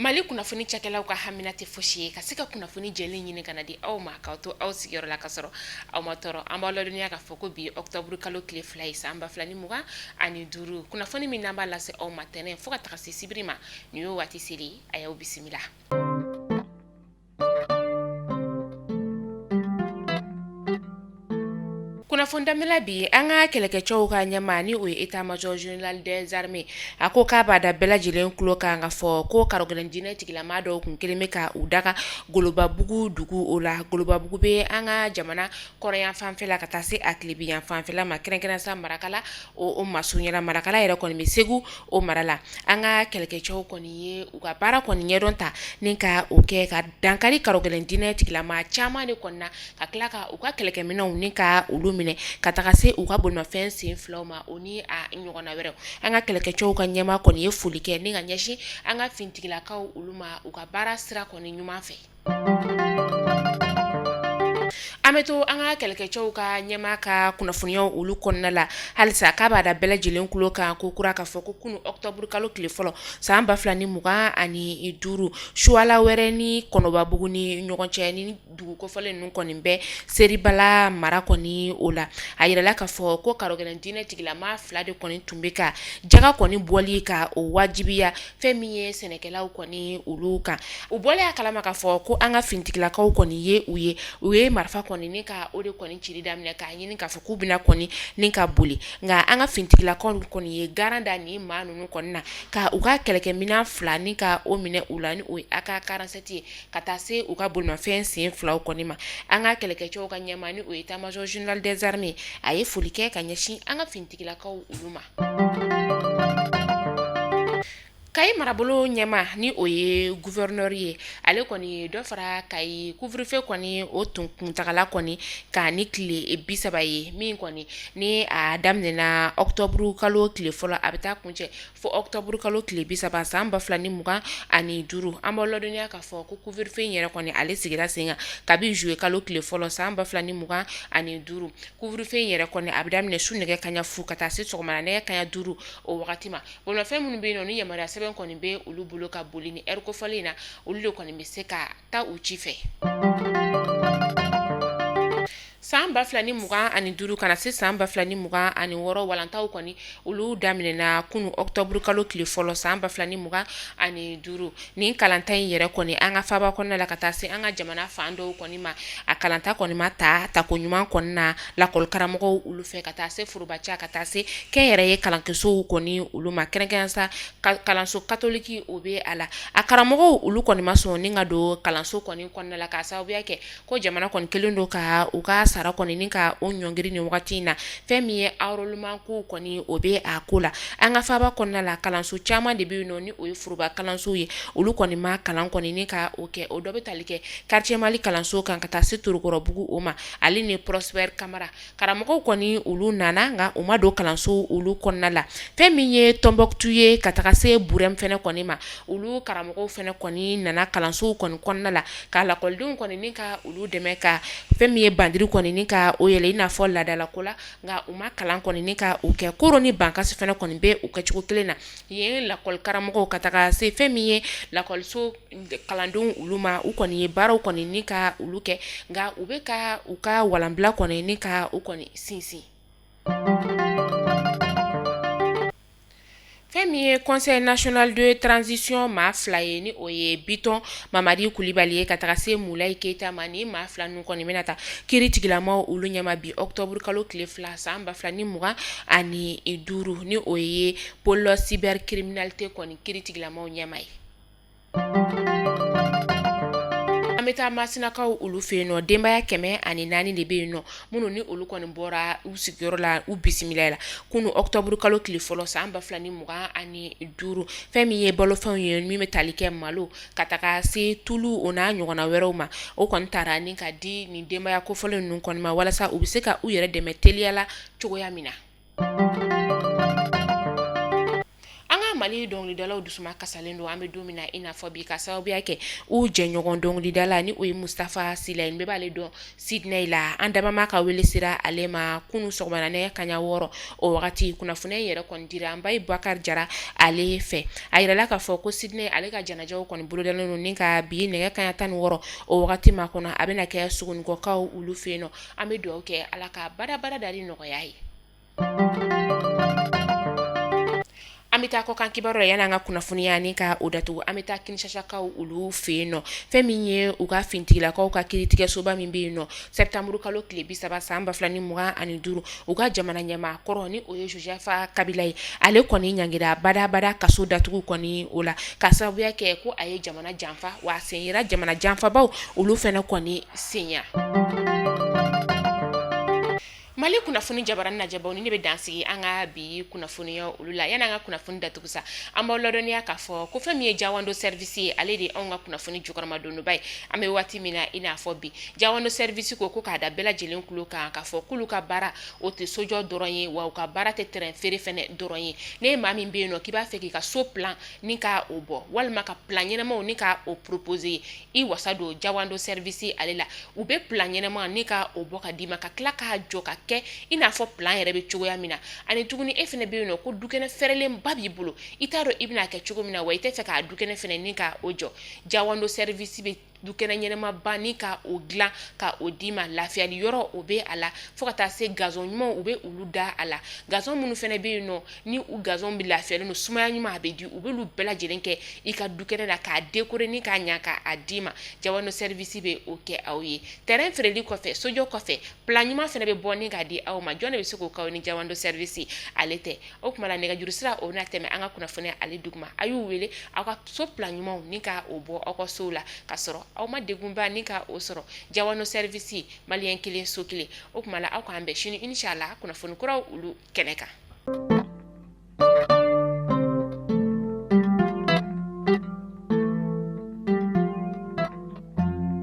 Mali kunnafoni cakɛlaw ka hamina tɛ fosi ye ka se ka kunnafoni jɛlen ɲini ka na di aw ma k'aw to aw sigiyɔrɔ la ka sɔrɔ aw ma tɔɔrɔ. An b'aw ladɔnniya k'a fɔ ko bi octobre kalo tile 2 ye san 2025, kunnafoni min n'an b'a lase aw ma tɛnɛn fo ka taga se sibiri ma, nin y'o waati selen, a y'aw bisimila. Kunnafoni daminɛ bi an ka kɛlɛkɛcɛw ka ɲɛmaa ni o ye état-major général des armées, a ko k'a b'a da bɛɛ lajɛlen tulo kan k'a fɔ ko karogɛlɛn diinɛ tigilamaa dɔw tun kɛlen bɛ ka u daga Golobabugu dugu o la. Golobabugu bɛ an ka jamana kɔrɔn fanfɛla la ka taa se a tilebin fanfɛla ma, kɛrɛnkɛrɛn sa Marakala o masurunya la. Marakala yɛrɛ kɔni bɛ Segu o mara la. An ka kɛlɛkɛcɛw kɔni ye u ka baara kɔni ɲɛdɔn ta ni ka o kɛ ka dankari karogɛlɛn diinɛ tigilamaa caman de kɔni na, ka tila ka u ka kɛlɛkɛminɛnw ni ka olu minɛ ka taga se u ka bolimafɛn sen filaw ma, o ni a ɲɔgɔnna wɛrɛw. An ka kɛlɛkɛcɛw ka ɲɛmaa kɔni ye foli kɛ ni ka ɲɛsin an ka finitigilakaw olu ma u ka baara sira kɔni ɲuman fɛ. An bɛ to an ka kɛlɛkɛcɛw ka ɲɛmaa ka kunnafoniyaw olu kɔnɔna la halisa. K'a b'a da bɛɛ lajɛlen tulo kan ko kura k'a fɔ ko kunun octobre kalo tile fɔlɔ san 2025, Suwala wɛrɛ ni Kɔnɔbabugu ni ɲɔgɔn cɛ ni dugu kofɔlen ninnu kɔni bɛ Seribala mara kɔni o la, a yirala k'a fɔ ko karogɛlɛn diinɛ tigilamaa fila de kɔni tun bɛ ka jaga kɔni bɔli ka o wajibiya fɛn min ye sɛnɛkɛlaw kɔni olu kan. U bɔlen a kalama k'a fɔ ko an ka finitigilakaw kɔni ye u ye, u ye marifa kɔni ni ka o de kɔni cili daminɛ k'a ɲini k'a fɔ k'u bɛna kɔni ni ka boli, nka an ka finitigilakaw kɔni ye garan da nin maa ninnu kɔni na ka u ka kɛlɛkɛminɛn fila ni ka o minɛ u la, ni o ye AK 47 ye, ka taa se u ka bolimafɛn sen filaw kɔni ma. An ka kɛlɛkɛcɛw ka ɲɛmaa ni o ye état-major général des armées, a ye foli kɛ ka ɲɛsin an ka finitigilakaw olu ma. Kayi marabolo ɲɛmaa ni o ye gouverneur ye, ale kɔni ye dɔ fara Kayi couvre-feu kɔni o tun kuntagala kɔni kan ni tile 30 ye, min kɔni ni a daminɛna octobre kalo tile fɔlɔ, a bɛ taa kuncɛ fo octobre kalo tile 30 san 2025. An b'aw ladɔnniya k'a fɔ ko couvre-feu in yɛrɛ kɔni ale sigira sen kan kabi juillet kalo tile fɔlɔ san 2025. Couvre-feu in yɛrɛ kɔni a bɛ daminɛ su nɛgɛ kaɲa fu ka taa se sɔgɔmada nɛgɛ kaɲa 5 o wagati ma. Bolimafɛn minnu bɛ yen nɔ ni yamaruya sɛbɛn kɔni bɛ olu bolo ka boli ni heure kofɔlen in na, olu de kɔni bɛ se ka taa u ci fɛ. San 2025 ka na se san 2026, walantaw kɔni olu daminɛna kunun octobre kalo tile fɔlɔ san 2025. Nin kalanta in yɛrɛ kɔni an ka faaba kɔnɔna la ka taa se an ka jamana fan dɔw kɔni ma, a kalanta kɔni ma ta tako ɲuman kɔni na lakɔli karamɔgɔw olu fɛ, ka taa se forobaca, ka taa se kɛnyɛrɛye kalansow kɔni olu ma, kɛrɛnkɛrɛn sa kalanso katoliki o bɛ a la. A karamɔgɔw olu kɔni ma sɔn ni ka don kalanso kɔni kɔnɔna la k'a sababuya kɛ ko jamana kɔni kɛlen don ka u ka sara kɔni ni ka o ɲɔngiri nin wagati in na. Fɛn min ye enrôlement ko kɔni o bɛ a ko la. An ka faaba kɔnɔna la, kalanso caman de bɛ yen nɔ ni o ye foroba kalansow ye, olu kɔni ma kalan kɔni ni ka o kɛ. O dɔ bɛ tali kɛ quartier Mali kalanso kan ka taa se Torokɔrɔbugu o ma, ale ni Prosper Kamara. Karamɔgɔw kɔni olu nana, nka u ma don kalanso olu kɔnɔna la. Fɛn min ye Tɔnbɔkutu ye ka taga se Burɛm fɛnɛ kɔni ma, olu karamɔgɔw fɛnɛ kɔni nana kalansow kɔni kɔnɔna la ka lakɔlidenw kɔni ni ka olu dɛmɛ ka fɛn min ye bandiri kɔni ni ka o yɛlɛ i n'a fɔ laadalako la, nka u ma kalan kɔni ni ka o kɛ. Koro ni Bankasi fɛnɛ kɔni bɛ o kɛcogo kelen na yen. Lakɔli karamɔgɔw ka taga se fɛn min ye lakɔliso kalandenw olu ma, u kɔni ye baaraw kɔni ni ka olu kɛ, nka u bɛ ka u ka walanbila kɔni ni ka u kɔni sinsin. Fɛn min ye Conseil national de transition maa fila ye, ni o ye Bitɔn Mamadi Kulibali ye ka taga se Mulayi Keyita ma, ni maa fila ninnu kɔni bɛna taa kiiri tigilamaw olu ɲɛma bi octobre kalo tile 2 san 2025, ni o ye pôle cybercriminalité kɔni kiiri tigilamaw ɲɛma ye. An bɛ taa Masinakaw olu fɛ yen nɔ. Denbaya 104 de bɛ yen nɔ minnu ni olu kɔni bɔra u sigiyɔrɔ la, u bisimila la kunun octobre kalo tile fɔlɔ san 2025. Fɛn min ye balofɛnw ye min bɛ tali kɛ malo ka taga se tulu o n'a ɲɔgɔnna wɛrɛw ma, o kɔni taara ni ka di nin denbaya kofɔlen ninnu kɔni ma walasa u bɛ se ka u yɛrɛ dɛmɛ teliya la cogoya min na. An ka Mali dɔnkilidalaw dusuma kasalen don an bɛ don min na i n'a fɔ bi, ka sababuya kɛ u jɛɲɔgɔn dɔnkilidala ni o ye Mustafa Sila ye, bɛɛ b'ale dɔn Sidney la. An dabama ka wele sera ale ma kunun sɔgɔmada nɛgɛ kanɲɛ 6 o wagati. Kunnafoniya in yɛrɛ kɔni dira an ba Bakari Jara ale fɛ. A yirala k'a fɔ ko Sidney ale ka janajaw kɔni bolodalen don ni ka bi nɛgɛ kanɲɛ 16 o wagati ma kɔnɔ, a bɛna kɛ Sogonikɔkaw olu fɛ yen nɔ. An bɛ dugawu kɛ Ala ka badabada dali nɔgɔya ye. An bɛ taa kɔkan kibaru la. Yanni an ka kunnafoniya ni ka o datugu, an bɛ taa Kinshasakaw olu fɛ yen nɔ. Fɛn min ye u ka finitigilakaw ka kiiritigɛsoba min bɛ yen nɔ, septembre kalo tile 30 san 2025, u ka jamana ɲɛmaa kɔrɔ ni o ye Joseph Kabila ye, ale kɔni ɲangira badabada kaso datugu kɔni o la, ka sababuya kɛ ko a ye jamana janfa, wa a sen yera jamana janfabaw olu fana kɔni sen. Mali kunnafoni jabaranin lajɛbaw, ni ne bɛ dan sigi an ka bi kunnafoniya olu la. Yanni an ka kunnafoni datugu sa, an b'aw ladɔnniya k'a fɔ ko fɛn min ye Jawando service ye, ale de ye anw ka kunnafoni jukɔrɔmadonba ye an bɛ waati min na i n'a fɔ bi. Jawando service ko k'a da bɛɛ lajɛlen tulo kan k'a fɔ k'olu ka baara o tɛ sojɔ dɔrɔn ye, wa u ka baara tɛ terrain feere fɛnɛ dɔrɔn ye. Ne ye maa min bɛ yen nɔ k'i b'a fɛ k'i ka so plan ni ka o bɔ, walima ka plan ɲɛnamaw ni ka o proposer, i wasa don Jawando service ale la. U bɛ plan ɲɛnama ni ka o bɔ ka d'i ma, ka tila k'a jɔ ka kɛ i n'a fɔ plan yɛrɛ bɛ cogoya min na. Ani tuguni, e fana bɛ yen nɔ ko dukɛnɛ fɛrɛlenba b'i bolo, i t'a dɔn i bɛna kɛ cogo min na, wa i tɛ fɛ k'a dukɛnɛ fana ni ka o jɔ, Jawando service bɛ dukɛnɛ ɲɛnamaba ni ka o dilan ka o d'i ma. Lafiyali yɔrɔ o bɛ a la, fo ka taa se gazon ɲumanw, u bɛ olu da a la. Gazon minnu fana bɛ yen nɔ ni u gazon bɛ lafiyalen don, sumaya ɲuman a bɛ di, u b'olu bɛɛ lajɛlen kɛ i ka dukɛnɛ la k'a décorer ni k'a ɲa k'a d'i ma. Jawando service bɛ o kɛ aw ye. Terrain feereli kɔfɛ, sojɔ kɔfɛ, plan ɲuman fana bɛ bɔ ni k'a di aw ma. Jɔn de bɛ se k'o k'aw ni Jawando service ale tɛ? O tuma la, nɛgɛjuru sira o bɛna tɛmɛ an ka kunnafoniya ale duguma. A y'u wele aw ka so plan ɲumanw ni ka o bɔ aw ka sow la, ka sɔrɔ aw ma degunba ni ka o sɔrɔ. Jawando service, maliyɛn kelen so kelen. O tuma la, aw k'an bɛn sini inshallah kunnafoni kuraw olu kɛnɛ kan.